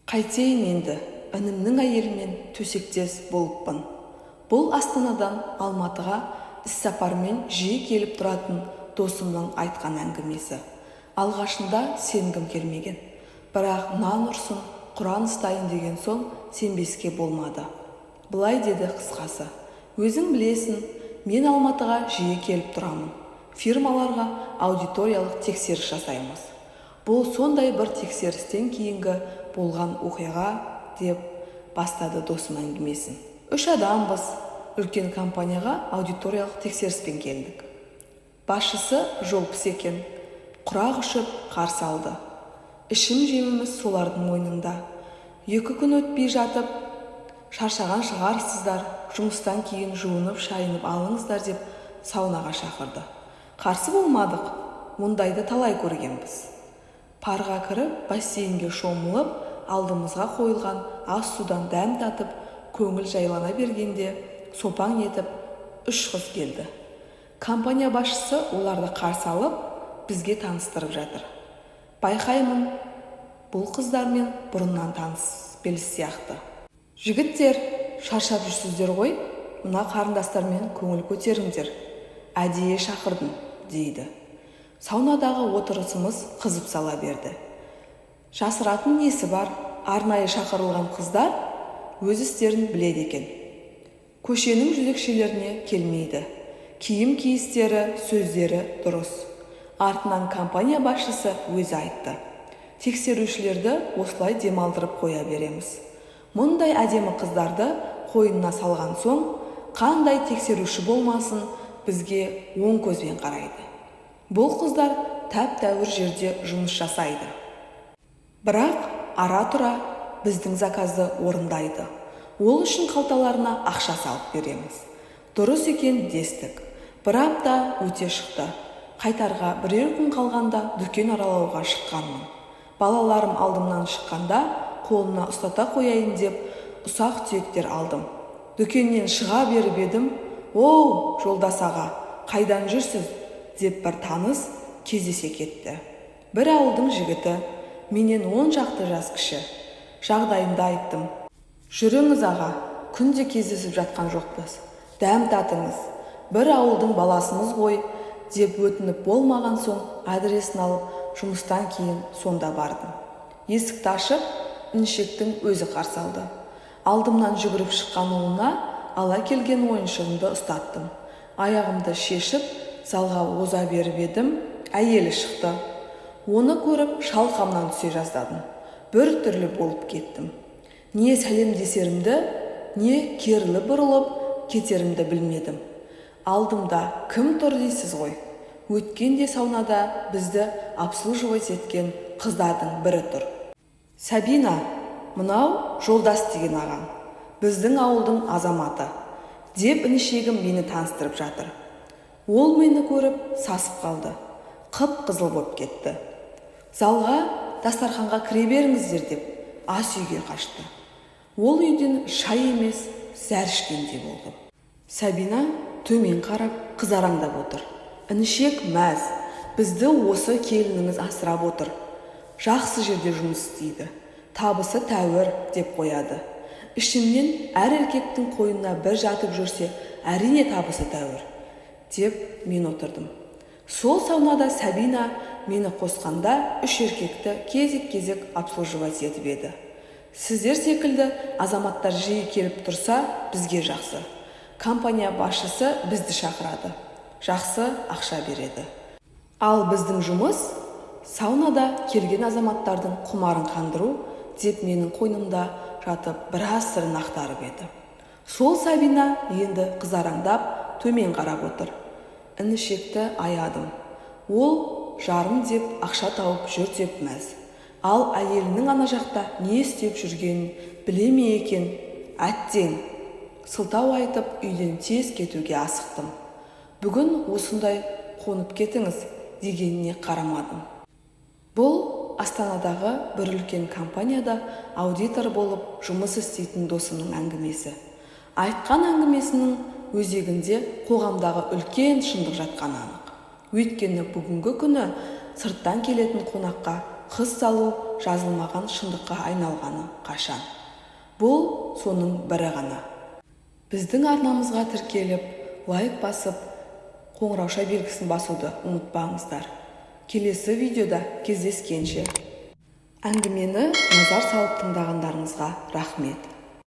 Қайтейін енді, інімнің әйелімен төсектес болыппын. Бұл Астанадан Алматыға іссапармен жиі келіп тұратын досымның айтқан әңгімесі. Алғашында сенгім келмеген. Бірақ нан ұрсын, құран ұстайын деген соң сенбеске болмады. Былай деді қысқасы. Өзің білесің, мен Алматыға жиі келіп тұрамын. Фирмаларға аудиториялық тексеріс жасаймыз. Бұл сондай бір тексерістен кейінгі болған оқиға, деп бастады досым әңгімесін. 3 адамбыз, үлкен компанияға аудиториялық тексеріспен келдік. Басшысы жолпыс екен, құрақ ұшып қарсы алды. Ішім жеміміз солардың мойнында. 2 күн өтпей жатып, шаршаған шығарсыздар, жұмыстан кейін жуынып шайынып алыңыздар деп саунаға шақырды. Қарсы болмадық, мұндайды талай көргенбіз. Парға кіріп, бассейнге шомылып, алдымызға қойылған ас судан дәм татып, көңіл жайлана бергенде сопаң етіп 3 қыз келді. Компания басшысы оларды қарсы алып, бізге таныстырып жатыр. Байқаймын, бұл қыздармен бұрыннан таныс беліс сияқты. Жігіттер, шаршап жүрсіздер ғой, мына қарындастармен көңіл көтеріңдер. Әдейі шақырдым, дейді. Саунадағы отырысымыз қызып сала берді. Жасыратын несі бар, арнайы шақырылған қыздар өз істерін біледі екен. Көшенің жүзекшелеріне келмейді. Киім киістері, сөздері дұрыс. Артынан компания басшысы өзі айтты. Тексерушілерді осылай демалдырып қоя береміз. Мұндай әдемі қыздарды қойнына салған соң, қандай тексеруші болмасын, бізге оң көзбен қарайды. Бұл қыздар тәп-тәуір жерде жұмыс жасайды. Бірақ ара-тұра біздің заказды орындайды. Ол үшін қалталарына ақша салып береміз. Дұрыс екен дестік. Бір апта өте шықты. Қайтарға бірер күн қалғанда дүкен аралауға шыққанмын. Балаларым алдымнан шыққанда қолына ұстата қояйын деп ұсақ түйектер алдым. Дүкеннен шыға беріп едім, «Оу, жолдас аға, қайдан жүрсіз?» деп бір таныс кездесе кетті. Бір ауылдың жігіті, менен 10 шақты жас кіші. Жағдайымды айттым. Жүріңіз аға, күнде кездесіп жатқан жоқпыз. Дәм татыңыз. Бір ауылдың баласымыз ғой, деп өтініп болмаған соң адресін алып, жұмыстан кейін сонда бардым. Есікті ашып, інішектің өзі қарсы алды. Алдымнан жүгіріп шыққан ұлына ала келген ойыншығымды ұстаттым. Аяғымды шешіп, залға оза беріп едім, әйелі шықты. Оны көріп, шалқамнан түсе жаздадым. Бір түрлі болып кеттім. Не сәлемдесерімді, не керілі бұрылып кетерімді білмедім. Алдымда кім тұр дейсіз ғой? Өткенде саунада бізді обслуживать еткен қыздардың бірі тұр. Сабина, мынау жолдас деген ағам, біздің ауылдың азаматы, деп інішегім мені таныстырып жатыр. Ол мені көріп сасып қалды, қып-қызыл болып кетті. Залға, дастарханға кіре беріңіздер деп ас үйге қашты. Ол үйден шай емес, зәр ішкендей болды. Сабина төмен қарап, қызараңдап отыр. Інішек мәз, бізді осы келініңіз асырап отыр. Жақсы жерде жұмыс істейді, табысы тәуір деп қояды. Ішімнен әр еркектің қойнына бір жатып жүрсе, әрине табысы тәуір, деп мен отырдым. Сол саунада Сабина мені қосқанда 3 еркекті кезек-кезек обслуживать етіп еді. Сіздер секілді азаматтар жиі келіп тұрса, бізге жақсы. Компания басшысы бізді шақырады. Жақсы ақша береді. Ал біздің жұмыс саунада келген азаматтардың құмарын қандыру, деп менің қойнымда жатып біраз сырын ақтарып еді. Сол Сабина енді қызараңдап төмен қарап отыр. Інішекті аядым. Ол жарым деп ақша тауып жүр деп мәз. Ал әйелінің ана жақта не істеп жүргенін біле ме екен? Әттең. Сылтау айтып үйден тез кетуге асықтым. Бүгін осындай қонып кетіңіз дегеніне қарамадым. Бұл Астанадағы бір үлкен компанияда аудитор болып жұмыс істейтін досымның әңгімесі. Айтқан әңгімесінің өзегінде қоғамдағы үлкен шындық жатқаны анық. Өйткені бүгінгі күні сырттан келетін қонаққа қыз салу жазылмаған шындыққа айналғаны қашан? Бұл соның бірі ғана. Біздің арнамызға тіркеліп, лайк басып, қоңырауша белгісін басуды ұмытпаңыздар. Келесі видеода кездескенше! Әңгімені назар салып тыңдағандарыңызға рахмет.